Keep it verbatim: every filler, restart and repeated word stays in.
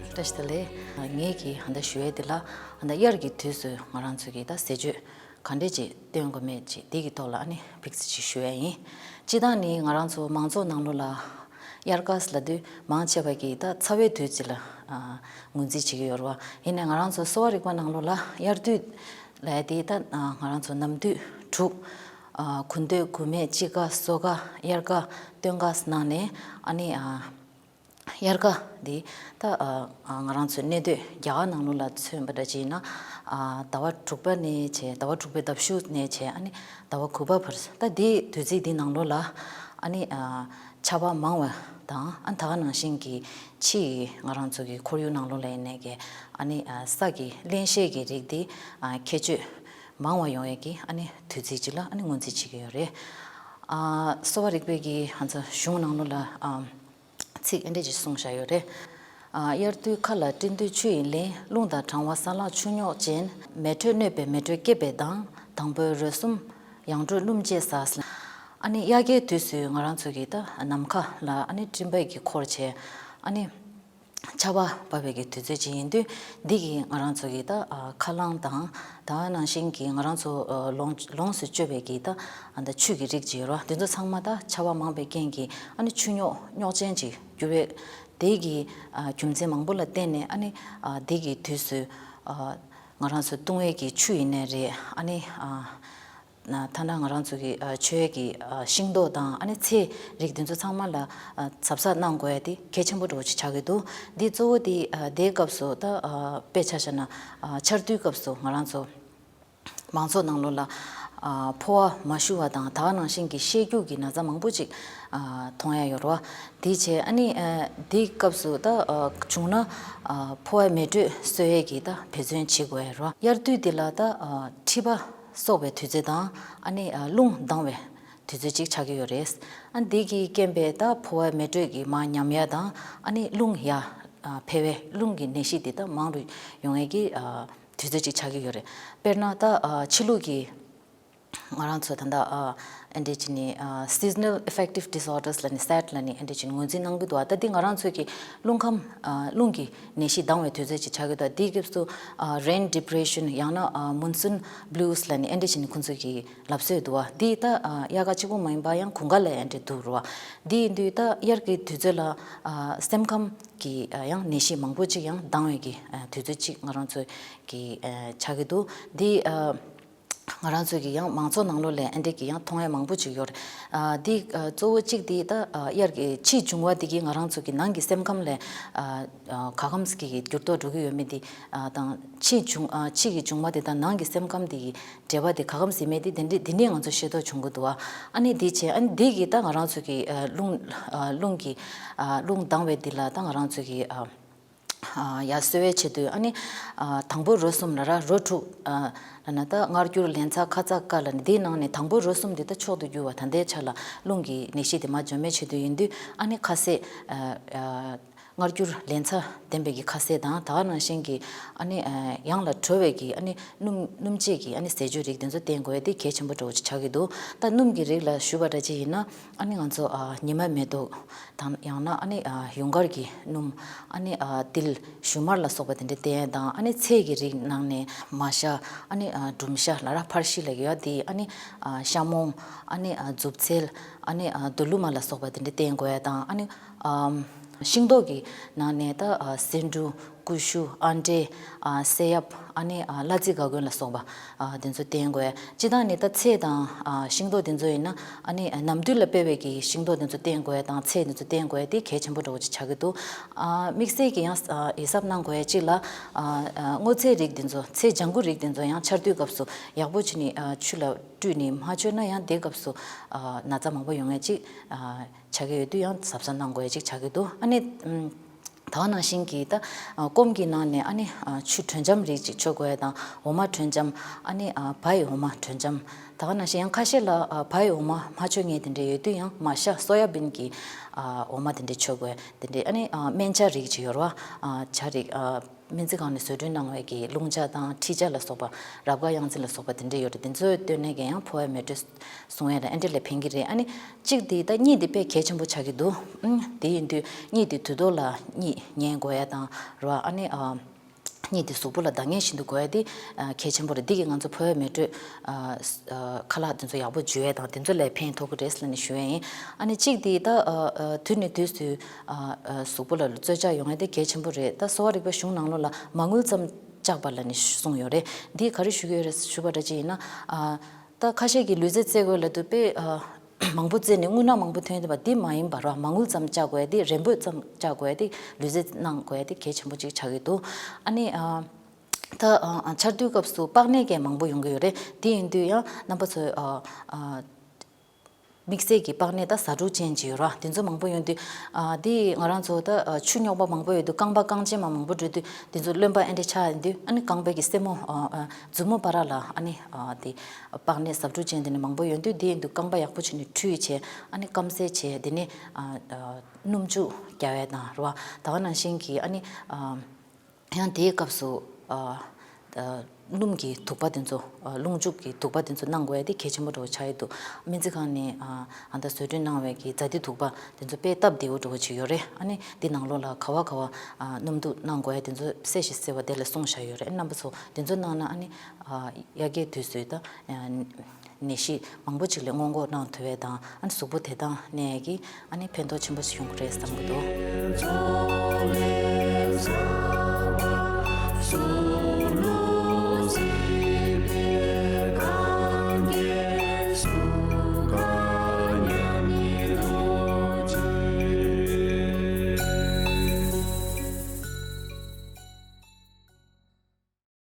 བཀྲ་ཤིས་བདེ་ལེགས། ངེད་ཀྱིས་ཧ་ད་ཞུ་ཡས་དེ་ལ་ཧ་ད་དབྱར་གྱི་དུས་སུ་ང་རང་ཚོ་གིས་ད་ཟས་སྤྱོད་ག་འདྲས་ཅིག་སྟོན་དགོས་མེད་ཅིག་དེ་གི་ཐོག་ལ་ཨ་ནི་ཕིགས་ཅིག་ཞུ་ཡས་ཡིན། སྤྱིར་བཏང་ནི་ང་རང་ཚོ་མང་ཚོགས་ནང་ལོགས་ལ་དབྱར་ཁ་ལབ་དུས་མང་ཆེ་བ་གིས་ད་ཚ་བའི་དུས་ཅིག་ལ་ཨ་ངོས་འཛིན་བྱེད་ཀྱི་ཡོད་རེད་བ། ཡིན་ནའི་ང་རང་ཚོ་གསོ་བ་རིག་པ་ནང་ལོགས་ལ་དབྱར་དུས་ལབ་ཡས་དེ་ད་ཨ་ང་རང་ཚོ་ནམ་དུས་དྲུག་ཨ་དགུན་སྟོད་དགུན་སྨད་དཔྱིད་ཀ་སོ་ཀ་དབྱར་ཁ་སྟོན་ཁ་ནང་ནས་ཨ་ནི་ཨ་དབྱར་ཁ་འདི་ད་ཨ་ཨ་ང་རང་ཚོའི་གནས་སྡོད་རྒྱ་གར་ནང་ལོགས་ལ་མཚོན་པ་འདྲ་ཅིག་ཡིན་ན་ཨ་ཟླ་བ་དྲུག་པ་ནས་བྱས་ཟླ་བ་དྲུག་པའི་ཟླ་གཞུག་ནས་བྱས་ཨ་ནི་ཟླ་བ་དགུ་པ་བར་ད་འདི་དུས་ཚིགས་འདི་ནང་ལོགས་ལ་ཨ་ནི་ཨ་ཆར་པ་མང་བ་དང་ཨ་ད་ག་ནང་བཞིན་གྱི་ཕྱི་ཡི་ང་རང་ཚོ་གི་ཁོར་ཡུག་ནང་ལོགས་ལ་ཡིན་ནའི་གི་ཨ་ནི་ཨ་ས་གི་རླན་གཤེར་གྱི་རིགས་འདི་ཨ་ཁྱད་ཆོས་མང་བ་ཡོང་ཡས་ཀྱི་ཨ་ནི་དུས་ཚིགས་ཅིག་ལ་ཨ་ནི་ངོས་འཛིན་བྱེད་ཀྱི་ཡོད་རེད། ཨ་གསོ་བ་རིག་པའི་གི་ང་ཚོ་གཞུང་ནང་ལོགས་ལ་ཨ་ཚིག་ཨེ་འདྲས་ཅིག་གསུངས་བཞག་ཡོད་རེད། ཨ་དབྱར་དུས་མཁའ་ལ་སྤྲིན་འདུས་ཆུ་ཡི་གླིང་། རླུང་དང་གྲང་བ་ས་ལ་ཆུ་རྙོག་ཅན། མེ་དྲོད་གནོད་པས་མེ་དྲོད་སྐྱེད་པའི་མདངས། དང་པོའི་རོ་གསུམ་ཡང་དྲོད་སྣུམ་བཅས་ཟ། ཨ་ནི་དབྱར་ཁའི་དུས་སུ་ང་རང་ཚོ་གི་ད་ནམ་མཁའ་ལ་ཨ་ནི་སྤྲིན་པ་གིས་འཁོར་བྱས་ཨ་ནི་ཆར་པ་བབས་པའི་གི་དུས་ཚོད་ཅིག་ཡིན་དུས་འདི་གིས་ང་རང་ཚོ་གི་ད་ཨ་ཁ་རླངས་དང་ད་ནང་བཞིན་གྱི་ང་རང་ཚོ་ཨ་ལོངས་ལོངས་སུ་སྤྱོད་པའི་གི་ད་ཨ་ད་ཆུ་གི་རིགས་ཅིག་ཡོད་རེད་བ། འདི་ཚོ་ཚང་མ་ད་ཆར་པ་མང་པའི་རྐྱེན་གྱིས་ཨ་ནི་ཆུ་རྙོག་རྙོག་ཅན་ཅིག་གྱུར་བས། དེ་གི་ཨ་རྒྱུ་མཚན་མང་པོ་ལ་བརྟེན་ནས་ཨ་ནི་ཨ་དེ་གི་དུས་སུ་ཨ་ང་རང་ཚོ་བཏུང་བའི་གི་ཆུ་ཡིན་ནའི་རེད། ཨ་ནི་ཨ་ཐ་ན་ང་རང་ཚོ་གི་ཨ་མཆོད་ཡས་ཀྱི་ཨ་ཤིང་ཏོག་དང་ཨ་ནི་ཚལ་རིགས་དེ་ཚོ་ཚང་མ་ལ་ཨ་གཟབ་གཟབ་གནང་དགོས་ཡ་དེ་གལ་ཆེན་པོ་འདྲ་བོ་ཅིག་ཆགས་ཀྱི་འདུག་འདི་གཙོ་བོ་དེ་ཨ་དེའི་སྐབས་སུ་ད་ཨ་དཔེ་ཆ་བཞག་ན་ཨ་ཆར་དུས་སྐབས་སུ་ང་རང་ཚོ་མང་ཚོགས་ནང་ལོགས་ལ་ཨ་ཕོ་བ་མ་ཞུ་བ་དང་ད་ག་ནང་བཞིན་གྱི་བཤལ་རྒྱུག་གི་ན་ཚ་མང་པོ་ཅིག་ཨ་མཐོང་ཡ་ཡོད་རེད་བ། དེ་བྱས་ཨ་ནི་ཨ་དེའི་སྐབས་སུ་ད་ཨ་བྱུང་ན་ཨ་ཕོ་བའི་མེ་དྲོད་གསོ་ཡས་ཀྱི་ད་འབད་བརྩོན་བྱེད་དགོས་ཡ་རེད་བ། དབྱར་དུས་འདི་ལ་ད་ཨ་མཁྲིས་པ་གསོག་པའི་དུས་ཚོད་དང་ཨ་ནི་ཨ་རླུང་ལྡང་བའི་དུས་ཚོད་ཅིག་ཆགས་ཀྱི་ཡོད་རེད། ཨ་འདི་གི་རྐྱེན་པས་ད་ཕོ་བའི་མེ་དྲོད་ཀྱི་མར་ཉམས་ཡ་དང་ཨ་ནི་རླུང་ཡར་ཨ་འཕེལ་བའི་རླུང་གི་ནད་གཞི་འདི་ད་མང་རུ་ཡོང་ཡས་ཀྱི་ཨ་དུས་ཚོད་ཅིག་ཆགས་ཀྱི་ཡོད་རེད། དཔེར་ན་ད་ཨ་ཕྱི་ལུགས་ཀྱི་ང་རང་ཚོ་ད་ལྟ་ཨ་ཨེ་འདྲས་ཅིག་ནི་ཨ་Seasonal Affective Disorders ལབ་ནི་སེད་ལབ་ནི་ཨེ་འདྲས་ཅིག་ངོས་འཛིན་གནང་གི་འདུག་ཨ་ད་འདི་ང་རང་ཚོ་གི་རླུང་ཁམས་ཨ་རླུང་གི་ནད་གཞི་ལྡང་བའི་དུས་ཚོད་ཅིག་ཆགས་ཀྱི་འདུག་དེའི་སྐབས་སུ་ཨ་Rain Depression ཡང་ན་ཨ་Monsoon Blues ལབ་ནི་ཨེ་འདྲས་ཅིག་ནི་ཁོང་ཚོ་གི་ལབ་སྲོལ་འདུག་བ། འདི་ད་ཨ་དབྱར་ཁ་གཅིག་པོ་མ་ཡིན་པ་ཡང་དགུན་ཁ་ལ་ཨེ་འདྲས་འདུག་རུ་བ། འདི་ཡིན་དུས་ད་དབྱར་གྱི་དུས་ཚོད་ལ་ཨ་སེམས་ཁམས་ཀྱི་ཨ་ཡང་ནད་གཞི་མང་པོ་ཅིག་ཡང་ལྡང་བའི་གི་ཨ་དུས་ཚོད་ཅིག་ང་རང་ཚོ་གི་ཨ་ཆགས་ཀྱི་འདུག་འདི་ཨ་ང་རང་ཚོ་གི་ཡང་མང་ཚོགས་ནང་ལོགས་ལ་ཨེ་འདྲས་ཀྱི་ཡང་མཐོང་ཡ་མང་པོ་ཅིག་ཡོད་རེད། ཨ་འདི་ཨ་གཙོ་བོ་གཅིག་འདི་ད་ཨ་དབྱར་གྱི་ཕྱིའི་འབྱུང་བ་འདི་གིས་ང་རང་ཚོ་གི་ནང་གི་སེམས་ཁམས་ལ་ཨ་ཨ་ག་གམ་ཟིག་གི་འགྱུར་ལྡོག་འགྲོ་གི་ཡོད་མེད་འདི་ཨ་དང་ཕྱིའི་འབྱུང་ཨ་ཕྱི་གི་འབྱུང་བ་འདི་དང་ནང་གི་སེམས་ཁམས་འདི་གི་འབྲེལ་བ་དེ་ག་གམ་ཟིན་མེད་དེ་དེ་འདྲས་དེ་ནས་ང་ཚོ་ཤེས་རྟོགས་བྱུང་གི་འདུག་ཨ། ཨ་ནི་དེ་བྱས་ཨ་ནི་དེ་གིས་ད་ང་རང་ཚོ་གི་ཨ་རླུང་ཨ་རླུང་གི་ཨ་རླུང་ལྡང་བའི་དེ་ལ་ད་ང་རང་ཚོ་གི་ཨ་ཨ་ཡ་གསོ་བའི་ཆེད་དུ་ཨ་ནི་ཨ་དང་པོ་རོ་གསུམ་ལ་ར་རོ་དྲུག་ཨ་ལ་ན་ད་མངར་སྐྱུར་ལན་ཚྭ་ཁ་ཚ་ཀ་ལ་ནི་དེའི་ནང་ནས་དང་པོ་རོ་གསུམ་དེ་ད་མཆོག་ཏུ་གྱུར་བ་ད་ལྟའི་ཆ་ལ་རླུང་གི་ནད་གཞི་དེ་མར་འཇོམས་པའི་ཆེད་དུ་ཡིན་དུས་ཨ་ནི་ཁ་ཟས་ཨ་ཨ། མངར་སྐྱུར་ལན་ཚྭ་ལྡན་པའི་གི་ཁ་ཟས་དང་ད་ག་ནང་བཞིན་གྱི་ཨ་ནི་ཨ་ཡང་ལ་དྲོ་བའི་གི་ཨ་ནི་སྣུམ་སྣུམ་བཅས་ཀྱི་ཨ་ནི་ཟས་སྤྱོད་རིགས་དེ་ཚོ་བསྟེན་དགོས་ཡ་དེ་གལ་ཆེན་པོ་འདྲ་བོ་ཅིག་ཆགས་ཀྱི་འདུག་ད་སྣུམ་གྱི་རིགས་ལ་ཞུས་པ་འདྲ་ཅིག་ཡིན་ན་ཨ་ནི་ང་ཚོ་ཨ་ཉི་མ་མེ་ཏོག་དང་ཡང་ན་ཨ་ནི་ཨ་ཡུངས་ཀར་གྱི་སྣུམ་ཨ་ནི་ཨ་ཏིལ་ཞུན་མར་ལ་སོགས་པ་དེ་འདྲ་བསྟེན་ཡ་དང་ཨ་ནི་ཚལ་གྱི་རིགས་ནང་ནས་མ་ཤ་ཨ་ནི་ཨ་འབྲུམ་ཤ་ལ་ར་ཕར་ཤི་ལ་ཡོད་ཡ་དེ་ཨ་ནི་ཨ་ཤ་མོང་ཨ་ནི་ཨ་མཛུབ་ཚལ་ཨ་ནི་ཨ་དུ་ལུ་མ་ལ་སོགས་པ་དེ་འདྲ་བསྟེན་དགོས་ཡ་དང་ཨ་ནི། ཨམ། ཤིང་ཏོག་གི་ནང་ནས་ད་ཨ་སེ་འབྲུ། ཀུ་ཤུ། ཨ་འབྲས། ཨ་སེ་ཡབ། ཨ་ནི་ཨ་གླ་རྩི་ག་གོན་ལ་སོགས་པ་ཨ་དེ་ཚོ་བསྟེན་དགོས། སྤྱིར་བཏང་ནི་ད་ཚལ་དང་ཨ་ཤིང་ཏོག་དེ་ཚོ་ཡིན་ན་ཨ་ནི་ཨ་ནམ་དུས་ལ་སྤེལ་བའི་གི་ཤིང་ཏོག་དེ་ཚོ་བསྟེན་དགོས་དང་ཚལ་དེ་ཚོ་བསྟེན་དགོས་དེ་གལ་ཆེན་པོ་འདྲ་བོ་ཅིག་ཆགས་ཀྱི་འདུག་ཨ་དམིགས་བསལ་གྱི་ཡང་ཨ་ཡིད་གཟབ་གནང་དགོས་ཡ་གཅིག་ལ་ཨ་ཨ་སྔོ་ཚལ་རིགས་དེ་ཚོ་ཚལ་ལྗང་གུ་རིགས་དེ་ཚོ་ཡང་ཆར་དུས་སྐབས་སུ་ཡག་པོ་བྱས་ནས་ཨ་ཆུ་ལ་བཀྲུས་ནས་མ་མཆོད་ན་ཡང་དེ་སྐབས་སུ་ཨ་ན་ཚ་མང་པོ་ཡོང་ཡ་གཅིག་ཨ། ཆགས་ཀྱི་ཡོད་དུས་ཡང་གཟབ་གཟབ་གནང་དགོས་ཡ་ཅིག་ཆགས་ཀྱི་འདུག་ཨ་ནི་ཨམ། ད་ག་ནང་བཞིན་གྱི་ད་ཨ་སྐོམ་གྱི་ནང་ནས་ཨ་ནི་ཨ་ཆུ་དྲོད་འཇམ་རིགས་ཅིག་མཆོད་དགོས་ཡ་དང་འོ་མ་དྲོད་འཇམ་ཨ་ནི་ཨ་བའི་འོ་མ་དྲོད་འཇམ་ ད་ག་ནང་བཞིན་ཡང་ཁ་ཤས་ལ་ཨ་བའི་འོ་མ་མ་མཆོད་མཁན་དེ་འདྲ་ཡོད་དུས་ཡང་མ་ཤ་སོ་ཡ་བིན་གྱི་ཨ་འོ་མ་དེ་འདྲ་མཆོད་དགོས་དེ་འདྲ། ཨ་ནི་ཨ་སྨན་ཆ་རིགས་ཅིག་ཡོད་རེད་བ། ཨ་ཇ་རིགས། ཨ་སྨན་རྩིས་ཁང་ནས་བཟོ་སྐྲུན་གནང་བའི་གི་རླུང་ལྕགས་དང་མཁྲིས་ལྕགས་ལ་སོགས་པ། རབ་དཀར་གཡང་རྩེ་ལ་སོགས་པ་དེ་འདྲ་ཡོད་རེད། དེ་ཚོ་བཏོན་ནས་ཀྱང་ཡང་ཕོ་བའི་མེ་དྲོད་སྲུང་ཡས་ལ་ཨེ་འདྲ་ལ་ཕན་གྱི་རེད། ཨ་ནི་གཅིག་དེ་ད་གཉིད་དེ་དཔེ་གལ་ཆེན་པོ་ཆགས་ཀྱི་འདུག་ཨང་། དེ་ཡིན་དུས་གཉིད་དེ་དུས་ཐོག་ལ་གཉིད་ཉལ་དགོས་ཡ་དང་རེད་བ། ཨ་ནི་ཨ། གཉིད་དེ་གཟུགས་པོ་ལ་འདང་ངེས་བཞིན་དུ་དགོས་ཡ་དེ་ཨ་གལ་ཆེན་པོ་རེད། འདི་གིས་ང་ཚོ་ཕོ་བའི་མེ་དྲོད་ཨ་ཨ་ཁ་ལག་དེ་ཚོ་ཡག་པོ་འཇུ་ཡ་དང་དེ་ཚོ་ལ་ཕན་ཐོགས་ཀྱི་རེད་ལབ་ནས་ཞུ་ཡ་ཡིན། ཨ་ནི་གཅིག་དེ་ད་ཨ་ཨ་དུས་ནས་དུས་སུ་ཨ་ཨ་གཟུགས་པོ་ལ་རྩོལ་བཅག་ཡོང་ཡ་དེ་གལ་ཆེན་པོ་རེད། ད་གསོ་བ་རིག་པའི་གཞུང་ནང་ལོགས་ལ་མ་དངུལ་ཙམ་བཅག་པ་ལབ་ནས་གསུངས་ཡོད་རེད། འདི་ག་རེ་ཞུ་གི་ཡོད་རེད་ཞུ་བ་འདྲ་ཅིག་ཡིན་ན། ཨ་ད་ཁ་ཤས་ཀྱིས་ལུས་རྩལ་རྩེད་དགོས་ལབ་དུས་དཔེ་ཨ། མང་པོ་བཙལ་ནས་དངུལ་སྣ་མང་པོ་ཐོན་བསྡད་པ་འདི་མ་ཡིན་པར་བ། མ་དངུལ་ཙམ་བཅག་དགོས་ཡ་དེ། རན་པོ་ཙམ་བཅག་དགོས་ཡ་དེ། ལུས་རྩལ་གནང་དགོས་ཡ་དེ་གལ་ཆེན་པོ་གཅིག་ཆགས་ཀྱི་འདུག་ཨ་ནི་ཨ། ད་ཨ་ཨ་ཆར་དུས་སྐབས་སུ་པགས་ནད་ཀྱང་མང་པོ་ཡོང་གི་ཡོད་རེད། དེ་ཡིན་དུས་ཡང་རྣམ་པ་ཚོས་ཨ་ཨ་དམིགས་བསལ་གྱི་པགས་ནད་ད་ཟ་འཕྲུག་ཅན་ཅིག་ཡོད་ར། དེ་ཚོ་མང་པོ་ཡོང་དུས་ཨ་དེ་ང་རང་ཚོ་ད་ཨ་ཆུ་རྙོག་པ་མང་པོ་ཡོད་དུས་རྐང་པ་རྐང་རྗེན་མ་མང་པོ་འགྲོ་དུས་དེ་ཚོ་རློན་པ་ཨེ་འདྲ་ཆགས་ཡོང་དུས་ཨ་ནི་རྐང་པའི་གི་སེན་མོ་ཨ་ཨ་མཛུབ་མོ་བར་ལ་ཨ་ནི་ཨ་དེ། པགས་ནད་ཟ་འཕྲུག་ཅན་དེ་ནི་མང་པོ་ཡོང་དུས་དེ་ཡིན་དུས་རྐང་པ་ཡག་པོ་བྱས་ནས་འཁྲུད་བྱས། ཨ་ནི་སྐམ་སེལ་བྱས། དེ་ནས་ཨ་ཨ་སྣུམ་བྱུག་རྒྱག་ཡས་དང་རེད་བ། ད་ག་ནང་བཞིན་གྱི་ཨ་ནི་ཨ་ཡང་དེའི་སྐབས་སུ་ཨ་ཨ་སྣུམ་གྱི་དུག་པ་དེ་ཚོ་ཨ་རླུང་འཇུག་གི་དུག་པ་དེ་ཚོ་གནང་དགོས་ཡས་དེ་གལ་ཆེན་པོ་འདྲ་བོ་ཆགས་ཡོད་འདུག་སྨན་རྩིས་ཁང་ནས་ཨ་ཨ་ད་བཟོ་སྐྲུན་གནང་བའི་གི་ཛ་དི་དུག་པ་དེ་ཚོ་དཔེ་སྟབས་བདེ་བོ་འདྲ་བོ་ཅིག་ཡོད་རེད། ཨ་ནི་འདི་ནང་ལོགས་ལ་ག་བ་ག་བ་ཨ་སྣུམ་དུག་གནང་དགོས་ཡས་དེ་ཚོ་གསལ་ཞིང་གསལ་བ་དེ་ལ་གསུངས་བཞག་ཡོད་རེད། རྣམ་པ་ཚོ་དེ་ཚོ་གནང་ན་ཨ་ནི། ཨ་ཡ་གིའི་དུས་སུ་ད་ཨ་ནད་གཞི་མང་པོ་ཅིག་ལས་སྔོན་འགོག་གནང་ཐུབ་པ་དང་། ཨ་ནི་གཟུགས་པོ་བདེ་ཐང་གནས་ཀྱི་ཨ་ནི་ཕན་ཐོགས་ཆེན་པོ་ཞིག་ཡོང་གི་རེད་བསམ་གྱི་འདུག